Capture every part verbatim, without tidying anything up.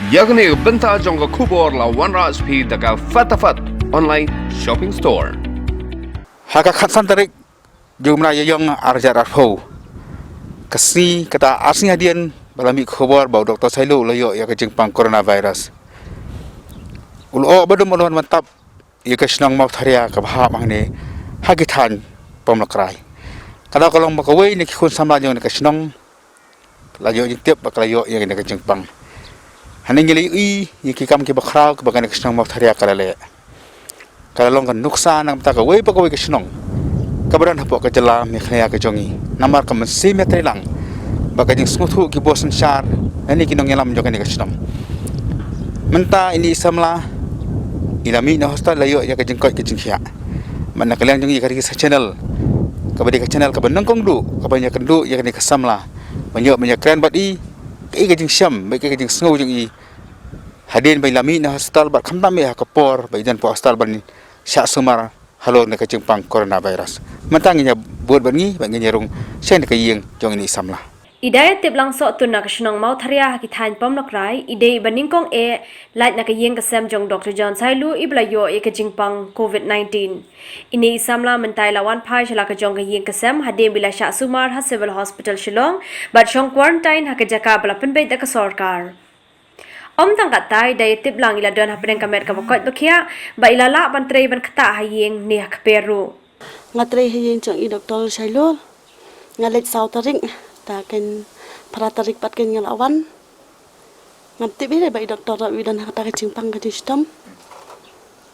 Ïa kane ka bynta jong ka khubor la wanrah sha phi da ka Fatafat Online Shopping Store. Ha ka khatsan tarik jong u bnai Ïaïong arhajar arphew, ka sngi kata ar sngi hadien ba la mih khubor ba u Doktor Sailo u la ïoh ïa ka jingpang coronavirus, u la ong ba dum u la wan ban tap ïa ka shnong Mawtharia kaba hap hangne ha ki thaiñ Pomlakrai. Ka daw ka long ba kawei na ki khun samla jong kane ka shnong la ïoh jingtip ba ka la ïoh ïa kane ka jingpang. Hangne ngi la ïohi ïa ki kam kiba khraw kiba kane ka shnong Mawtharia ka la leh. Ka la long ka nuksa na ka bynta kawei pa kawei ka shnong kaba don hapoh ka jylla Meghalaya ka jong ngi. Namar ka mynsiem ïatreilang bad ka jingsngewthuh ki bor synshar lane ki nongïalam jong kane ka shnong. Mynta ine i samla i la mih na hospital, la ïoh ïa ka jingkoit ka jingkhiah. Bad na ka liang jong ngi ka Ri Khasi Channel, kaba dei ka channel kaba nyngkong duh kaba ïakynduh ïa kane ka samla, ban ïoh ban ïakren bad i, kaei ka jingshem bad kaei ka jingsngew jong i hadien ba i la mih na hospital bad khamtam eh ha ka por ba i don hapoh hospital ban shah sumar halor kane ka jingpang coronavirus. Mynta ngin ïa bud bad ngi bad ngin ïa rung sha kane ka ïing jong ine i samla. I Dai Tiplangsok Tun na ka shnong Mawtharia ha ki thaiñ Pomlakrai, i dei ba nyngkong eh lait na ka ïing ka sem jong Doktor John Sailo iba la ïoh ïa ka jingpang covid nineteen. Ine i samla mynta i la wan phai sha la ka jong ka ïing ka sem hadien ba i la shah sumar ha Civil Hospital Shillong bad shong quarantine ha ka jaka ba la pynbeit da ka sorkar. Ym tang katei, i Dai Tiplang i la don hapdeng ka met kaba koit ba khiah bad i la lah ban trei ban ktah ha ïing ne ha kper ruh. Nga trei ha ïing jong i Doktor Sailo. Nga leit saw tarik, te kane phra tarik pat kane nga la wan. Ngam tip hi re ba i doktor ruh i don ha kata ka jingpang ka jingshitom.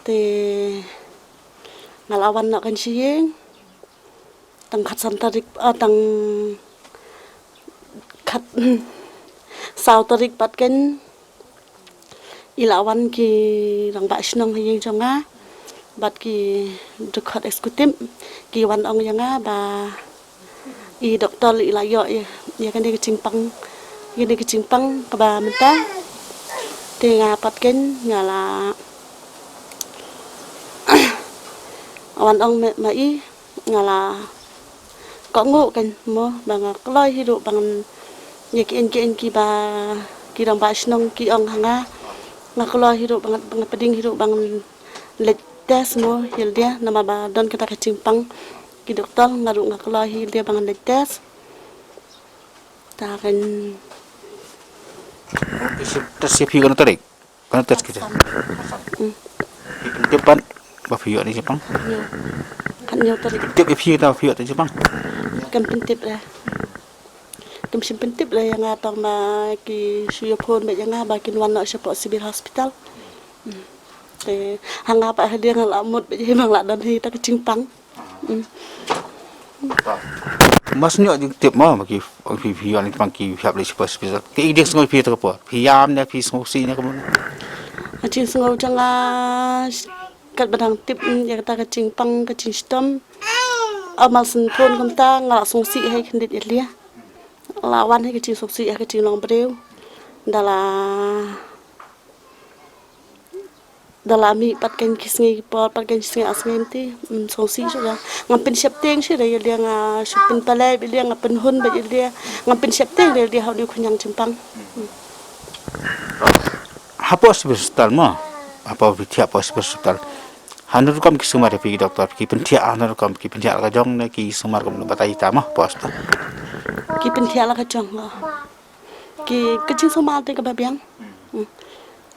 Te nga la wan noh kane sha ïing. Tang khatsan tarik, ah, tang khat saw tarik pat kane i la wan ki rangbah shnong ha ïing jong nga bad ki dkhot executive, ki wan ong ïa nga ba i doktor i la ïoh ïa, ïa kane ka jingpang, ïa kane ka jingpang kaba mynta. Te nga pat kane nga la wan ong ma, ma i, nga la kohnguh kane mo, ba nga kloi hi ruh ba ngan ïa ki, ïa ki, ïa kiba ki rangbah shnong ki ong ha nga. Nga kloi hi ruh ba ngan, ba ngan pdiang hi ruh ba ngan leit test mo, ïa lade namar ba don kata ka jingpang. Ki doktor nga ruh nga kloi hi lade ba ngan leit test. Te kane. Test ïa phi kano tarik? Kano test kita? Hmm. Phi pyntip pat ba phi ïoh ne jingpang? Ïoh. Kan ïoh tarik. Pyntip ïa phi ta phi ïoh ne jingpang? Kan pyntip re. Kim shym pyntip re ïa nga, tang ba ki shu ïa phone beit ïa nga ba kin wan noh shapoh Civil Hospital. Hmm. Te ha nga pat hadien nga la mut beit ïa nga la don hi ta ka jingpang. Mm. Mas nyok jingtip mo, ma ki, phi, phi wan pang ki hap leit sha hospital. Ki dei sngew phi ta ka por. Phi ïam ne phi sngewsih ne ka mon. Ka jingsngew jong nga katba dang tip, mm, ïa kata ka jingpang ka jingshitom. Amal sngewthuh kumta nga la sngewsih hi khyndiat ïa lade. La wan hi ka jingsngewsih ïa ka jinglong briew. Da la Da la mih pat kane ki sngi ki por, pat kane ki sngi ar sngi mynta, mm, sngewsih shuh da. Ngam pynsheptieng shuh da ïa lade, nga shu pynpalai beit ïa lade, nga pynhun beit ïa lade, ngam pynsheptieng da ïa lade ha une u khñiang jingpang. Mm. Hapoh Civil Hospital mo, hapoh phi thiah hapoh Civil Hospital, hano rukom ki sumar ïa phi ki doktor, ki pynthiah hano rukom, ki pynthiah la ka jong ne ki sumar kumno, batai ïa nga mo hapoh hospital? Ki pynthiah la ka jong mo. Ki, ka jingsumar te kaba biang. Hmm.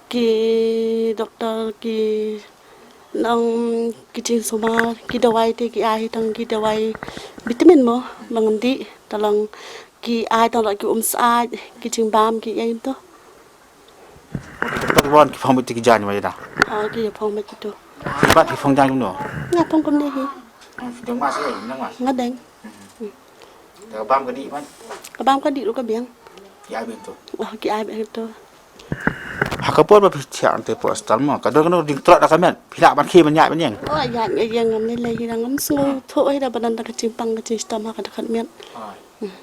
Ki doktor ki nang ki jingsumar, ki dawai te ki ai tang ki dawai vitamin mo, ba ngan dih, te long ki ai tang ruh ki um syaid, ki jingbam ki ai to. Doktor ki wan ki phong beit ki jaiñ mo ïa da? Ah, ki phong beit ki to. Phi pat phi phong jaiñ kumno? Nga phong kumne hi. Phi deng mask hi, deng mask? Nga deng. Ka bam ka dih pat? Ka bam ka dih ruh ka biang. Ki ai beit to. Oh, ki ai beit to. Ha ka por ba phi thiah hangtei hapoh hospital mo, ka don kano ka jingtrok da ka met? Phi lah ban khie ban ïaid ban ïeng? Oh, ïaid ïeng ngam lei lei hi, ngam sngewthuh hi da ba don da ka jingpang ka jingshitom ha ka dkhot met. Ah. Hmm.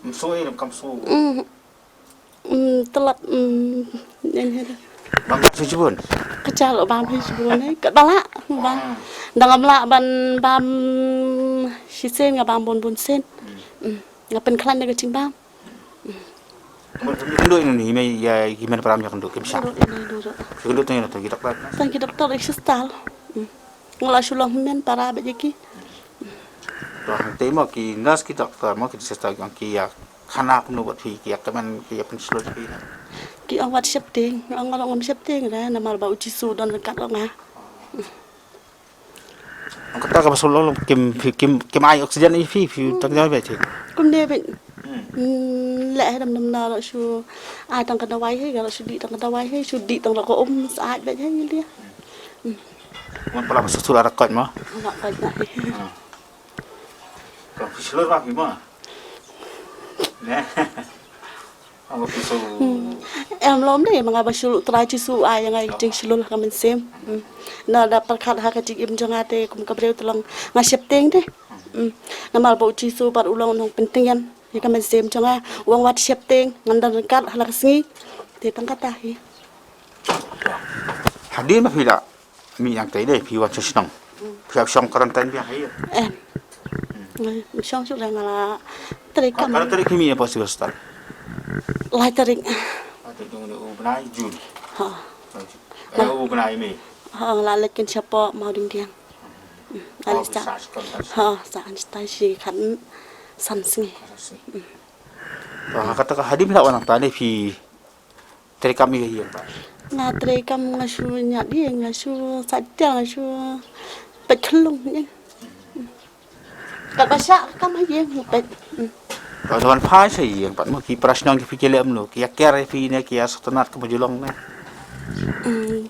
Ym sngew hi, kam sngew. Hmm. Hmm, tlot, hmm, ïeng hi da. Bam ka shi jibun? Ka jia ruh bam hi jibun hi. Katba lah bam. Hmm. Da ngam lah ban bam shisien, nga bam bun bun sien. Hmm. Hmm. Nga pynkhlaiñ da ka jingbam. Kynduh ïa ine i mei, ïa i mei para ïa kynduh kim shah. Kynduh ïa ine i mei, kynduh tang ïa ine i doktor. Tang ki doktor i shistar. Hmm. Nga la shu long hynmen para bad ïa ki. To hangtei mo ki nurse ki doktor mo ki shistar ki ïa khana kumno bad phi ki ïa kmen ki ïa pynshlur phi na. Ki ong wat sheptieng, ong wat ngam sheptieng re namar ba u Jisu don ryngkat bad nga. Ong kata kaba shu long kim kim kim ai oxygen ïa phi phi tang jai bad. Kumne bad. Hmm. Hmm, leh hi dam dam na ro shu ai tang ka dawai hi, ka ro shu dih tang ka dawai hi, shu dih tang ro ka um sa ai bad hi ïa. Hmm. Mon pala ba shu shu la rakot mo. Rakot na. Ah. Ka phi shlur ba phi mo. Ne. Ong ba phi shu. Hmm. Em lom de ma nga ba shu U Trai Jisu ai ïa nga i jingshlur ha ka mynsiem. Hmm. Na da pyrkhat ha ka jingim jong nga te kum ka briew te long nga sheptieng de. Hmm. Namar ba u Jisu pat u long u nongpyntngen ïa ka mynsiem jong nga, u ong wat sheptieng ngan don ryngkat ha la ka sngi. Te tang kata hi. Hadien ba phi la mih hangtei de phi wan sha shnong. Phi hap shong quarantine biang ha ïing. Em. Nga shong shuh re nga la trei kam. Katno tarik phi mih hapoh civil hospital? Lai tarik. Lai tarik jong u bnai June. Ha. Eh, u bnai May. Ha, nga la leit kynshah hapoh Mawdingdiang. Hmm. Oh, ale sa. Sa sha quarantine. Ha, sa quarantine shi khatsan sngi. Khatsan sngi. Hmm. To ha kata ka hadien phi la wan hangta de phi trei kam ïa ïing pat? Nga trei kam nga shu ñiad ïing, nga shu sait tïar, nga shu peit khyllung ïing. Katba shah kam ha ïing nga peit. Hmm. Katba wan phai sha ïing pat mo ki para shnong ki phi ki leh kumno, ki ïa care ïa phi ne ki ïa sngewtynnat kumba ju long ne? Hmm.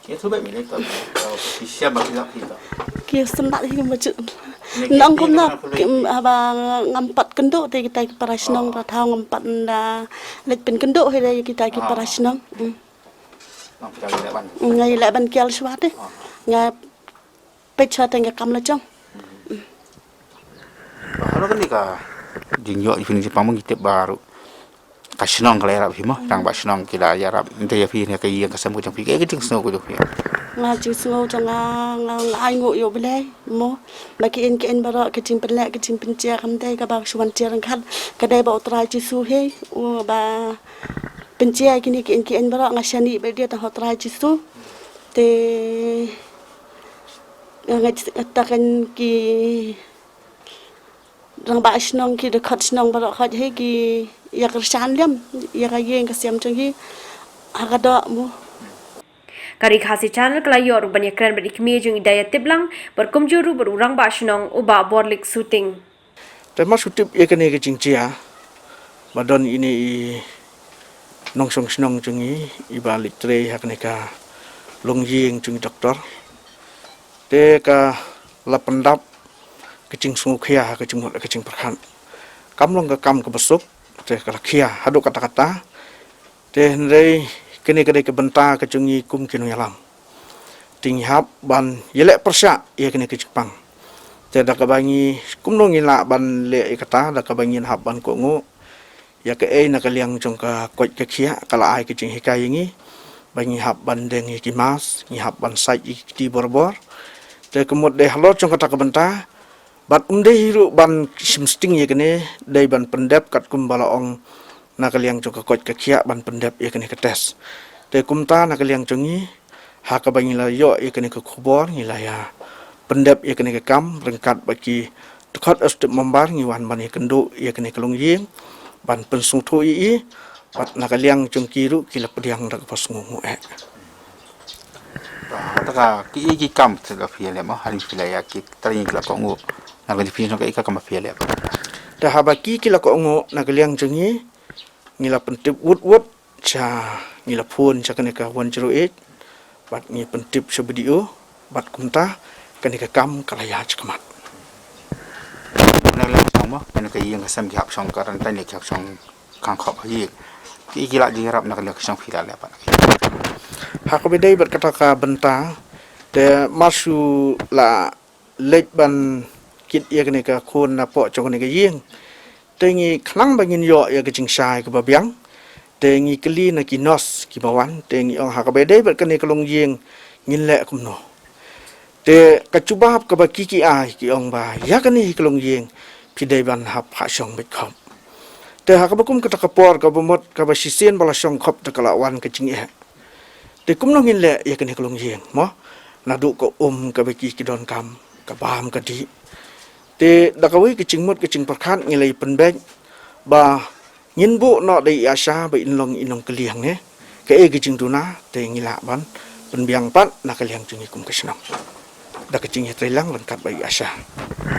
Ki ïa sngewtynnat hi kumba ju. Nang kumno haba ngam pat kynduh te kita ki para shnong para thaw ngam pat da leit pynkynduh hi da kita ki para shnong. Hmm. Nga ïa leh ban kial shuwa te. Nga peit shuwa te nga kam la jong. Ba halo kane ka jingïoh ïa phi ne jingpang ngi tip baroh. Ka shnong ka la ïarap hi mo, tang ba shnong ki la ïarap. Nte ïa phi ne ka ïing ka sem ka jong phi, ka jingsngew ka jong phi. Nga jingsngew jong nga, nga, nga ai nguh ïa U Blei mo. Ba ki ïing ki ïing baroh ka jingpynleh ka jingpynjia kam dei kaba shu wan jia ryngkat. Ka dei ba U Trai Jisu hi uba pynjia kine ki ïing ki ïing baroh, nga shaniah ba dei tang ha U Trai Jisu. Te nga ngeit ta kan ki rangbah shnong ki dkhot shnong baroh khoit hi ki ïa kyrshan lem ïa ka ïing ka sem jong hi ha ka doh mo. Ka Ri Khasi Channel ka la ïoh ruh ban ïakren bad i kmie jong i Daya Tiplang bad kumjuh ruh bad u rangbah shnong u Bah Borlik Suting. Te ma shu tip ïa kane ka jingjia ba don ine i nongshong shnong jong ngi iba leit trei ha kane ka longïing jong i doktor. Te ka la pyndap ka jingsngewkhia ha ka jingmut ka jingpyrkhat. Kam long ka kam kaba suk te ka la khia haduh katta katta. Te hynrei kane ka dei ka bynta ka jong ngi kum ki nongïalam. Te ngi hap ban ïaleh pyrshah ïa kane ka jingpang. Te da kaba ngi kumno ngi lah ban leh ïa kata, da kaba ngi hap ban kohnguh ïa kaei na ka liang jong ka koit ka khiah ka la ai ka jinghikai ïa ngi ba ngi hap ban deng ïa ki mask, ngi hap ban sait ïa ki kti borbor. Te ka mut dei halor jong kata ka bynta bad um dei hi ruh ban shim sting ïa kane, dei ban pyndep katkum ba la ong na ka liang jong ka koit ka khiah ban pyndep ïa kane ka test. Te kumta na ka liang jong ngi ha kaba ngi la ïoh ïa kane ka khubor ngi la ïa pyndep ïa kane ka kam ryngkat bad ki dkhot executive member ngi wan ban ïakynduh ïa kane ka longïing ban pynsngewthuh ïa i bad na ka liang jong ki ruh ki la pdiang da kaba sngewnguh eh. Kata ka ki ïa ki kam te la phi ïa leh mo, ha phi la ïa ki trei ki la kohnguh na ka phi ka kam phi ïa leh. Te haba ki ki la kohnguh na ka liang jong ngi ngi la pyntip wut wut sha ngi la phone sha kane ka one zero eight bad ngi pyntip sha B D O bad kumta kane ka kam ka la ïa shikmat. Kane ka ïing ka sem ki hap shong quarantine ki hap shong khang khop hi. Ki ki la jingïarap na kane ka shong phi la leh pat. Ha kaba dei bad kata ka bynta te ma shu la leit ban kit ïa kane ka khun na poh jong kane ka ïing. Te ngi khnang ba ngin ïoh ïa ka jingshai kaba biang. Te ngi kylli na ki nurse kiba wan te ngi ong ha kaba dei bad kane ka longïing ngin leh kumno. Te ka jubab kaba ki ki ai ki ong ba ïa kane hi ka longïing phi dei ban hap ha shong beit khop. Te ha kaba kum kata ka por kaba mut kaba shisien ba la shong khop te ka la wan ka jingeh. Te kumno ngin leh ïa kane ka longïing mo? Naduh ka um kaba ki ki donkam, ka bam ka dih. Te da kawei ka jingmut ka jingpyrkhat ngi la ïa pynbeit ba ngin buh noh da i ASHA ba in long i nongkylli hangne. Kaei ka jingduna te ngi lah ban pynbiang pat na ka liang jong ngi kum ka shnong da ka jingïatreilang ryngkat bad i ASHA.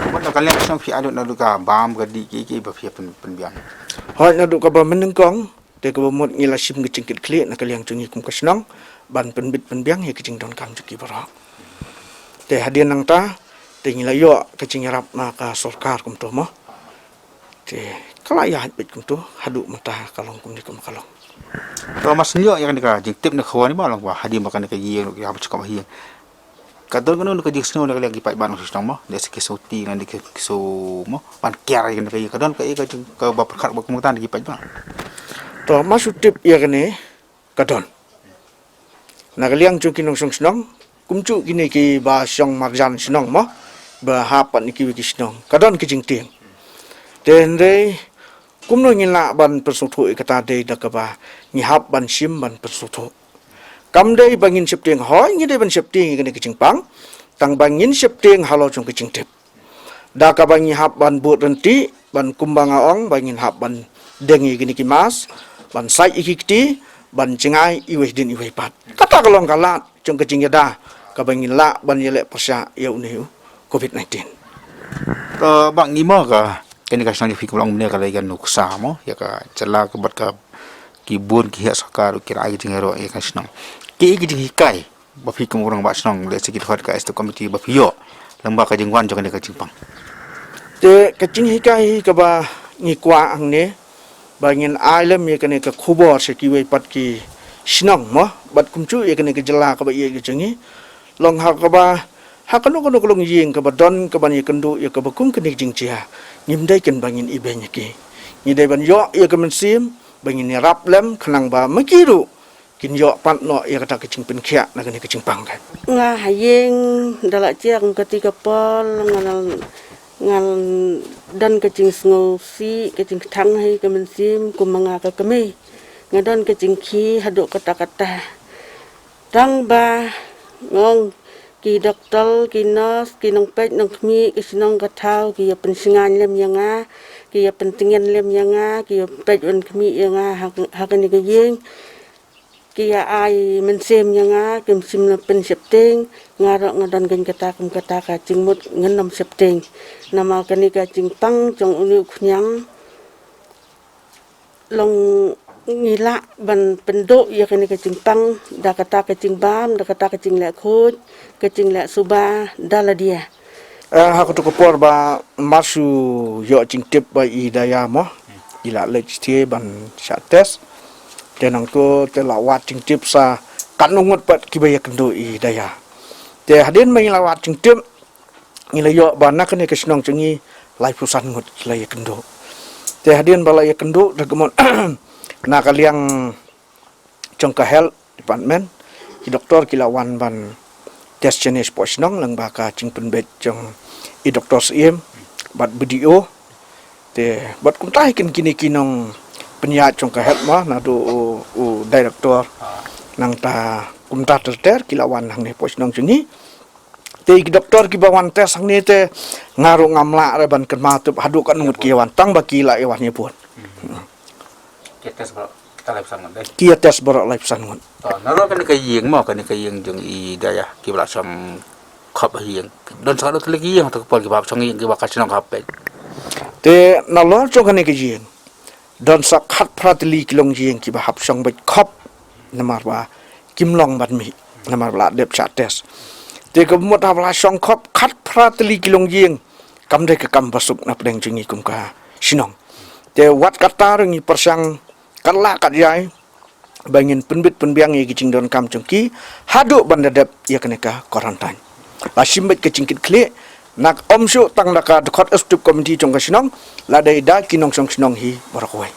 Wat na ka liang shnong phi ïoh naduh ka bam ka dih kiei kiei ba phi pyn pynbiang? Hooid, naduh kaba mynnyngkong te kaba mut ngi la shim ka jingkitkhlieh na ka liang jong ngi kum ka shnong ban pynbit pynbiang ïa ka jingdonkam jong ki baroh. Te hadien nangta te ngi la ïoh ka jingïarap na ka sorkar kumto mo. Te ka la ïaid beit kumto haduh mynta ka long kumne kumba ka long. To, ma shu ïoh ïa kane ka jingtip ne ka khubor ne ba long ba hadien ba kane ka ïing ruh ki hap shu kaba ïing. Ka don kano kano ka jingsngew na ka liang ki paidbah nongshong shnong mo, lehse ki sngewthuh lane ki sngewthuh mo ban kiar ïa kane ka ïing, ka don kaei ka jing kaba pyrkhat ba kumta na ki paidbah? To, ma shu tip ïa kane ka don. Na ka liang jong ki nongshong shnong, kumjuh kine kiba shong marjan shnong mo, ba hap pat na kiwei ki shnong, ka don ka jingtieng. Te hynrei kumno ngin lah ban pynsngewthuh ïa kata? Dei da kaba ngi hap ban shim ban pynsngewthuh. Kam dei ba ngin sheptieng, hooid ngi dei ban sheptieng ïa kane ka jingpang, tang ba ngin sheptieng halor jong ka jingtip. Da kaba ngi hap ban bud ryntih, ban kumba nga ong, ba ngin hap ban deng ïa kine ki mask, ban sait ïa ki kti, ban jngai iwei hadien iwei pat. Kata ka long ka lad jong ka jingïada kaba ngin lah ban ïaleh pyrshah ïa une u covid nineteen. To, ba ngi mo ka, kane ka shnong jong phi kumba long mynne ka la ïa ka nuksa mo ïa ka jylla ka bad ka ki bun ki heh sorkar ruh ki la ai ka jingïaroh ïa ka shnong. Kiei ki jinghikai ba phi kum u rangbah shnong, lehse ki dkhot ka executive committee ba phi ïoh lyngba ka jingwan jong kane ka jingpang? Te ka jinghikai hi kaba ngi kwah hangne ba ngin ai lem ïa kane ka khubor sha kiwei pat ki shnong mo, bad kumjuh ïa kane ka jylla kaba ïeit ka jong ngi, long ha kaba ha kano kano ka longïing kaba don kaban ïakynduh ïa kaba kum kane ka jingjia, ngim dei ken ba ngin ibeiñ ïa ki. Ngi dei ban ïoh ïa ka mynsiem ba ngin ïarap lem khnang ba ma ki ruh kin ïoh pat noh ïa kata ka jingpynkhiah na kane ka jingpang ka. Nga ha ïing da la jia kum kata ka por, nga la, nga don ka jingsngewsih, ka jingkthang ha ka mynsiem kum ma nga ka kmie. Nga don ka jingkhih haduh katta katta. Tang ba nga ong ki doktor, ki nurse, ki nongpeit nongkhmih ka shnong ka thaw ki ïa pynsngew lem ïa nga, ki ïa pyntngen lem ïa nga, ki ïa peit wan khmih ïa nga ha, ha kane ka ïing. Ki ïa ai mynsiem ïa nga, kim shym la pynsheptieng. Nga ruh nga don kane kata kum kata ka jingmut ngan ym sheptieng. Namar kane ka jingpang jong une u khñiang long ngi lah ban pynduh ïa kane ka jingpang da kata ka jingbam, da kata ka jingleh khuid, ka jingleh suba da lade. Eh, ha kato ka por ba mar shu ïoh jingtip ba i Daya mo, i la leit shatei ban shah test. Te nangto te la wad jingtip sa katno ngut pat kiba ïakynduh i Daya. Te hadien ba ngi la wad jingtip, ngi la ïoh ba na kane ka shnong jong ngi laiphew san ngut ki la ïakynduh. Te hadien ba la ïakynduh, da ka mut na ka liang jong ka health department, ki doktor ki la wan ban test shane shapoh shnong lyngba ka jingpynbeit jong i Doktor Syiem bad B D O. Te bad kumta hi kin kine ki nongpynïaid jong ka health mo, naduh u, u director, nangta kumta ter ter ki la wan hangne hapoh shnong jong ngi. Te ki doktor kiba wan test hangne te nga ruh ngam lah re ban kynmaw tip haduh katno ngut ki ïa wan, tang ba ki la ïa wan ïa bun. Ki ïa test baroh, kita laiphew san ngut dei. Ki ïa test baroh laiphew san ngut. To, nalor kane ka ïing mo, kane ka ïing jong i Daya, kiba la shong khop ha ïing, don sa katno tylli ki ïing ha kato ka por kiba hap shong ïing, kiba ka shnong ka hap peit? Te nalor jong kane ka ïing don sa khatphra tylli ki longïing kiba hap shong beit khop, namar ba kim long ban mih, namar ba la dep shah test. Te ka mut haba la shong khop khatphra tylli ki longïing, kam dei ka kam ba suk na pdeng jong ngi kum ka shnong. Te wat kata ruh ngi pyrshang kat lah kat jai ba ngin pynbit pynbiang ïa ki jingdonkam jong ki haduh ban da dep ïa kane ka quarantine. La shim beit ka jingkitkhlieh na ka, ym shuh tang da ka dkhot executive committee jong ka shnong, la dei da ki nongshong shnong hi baroh kawei.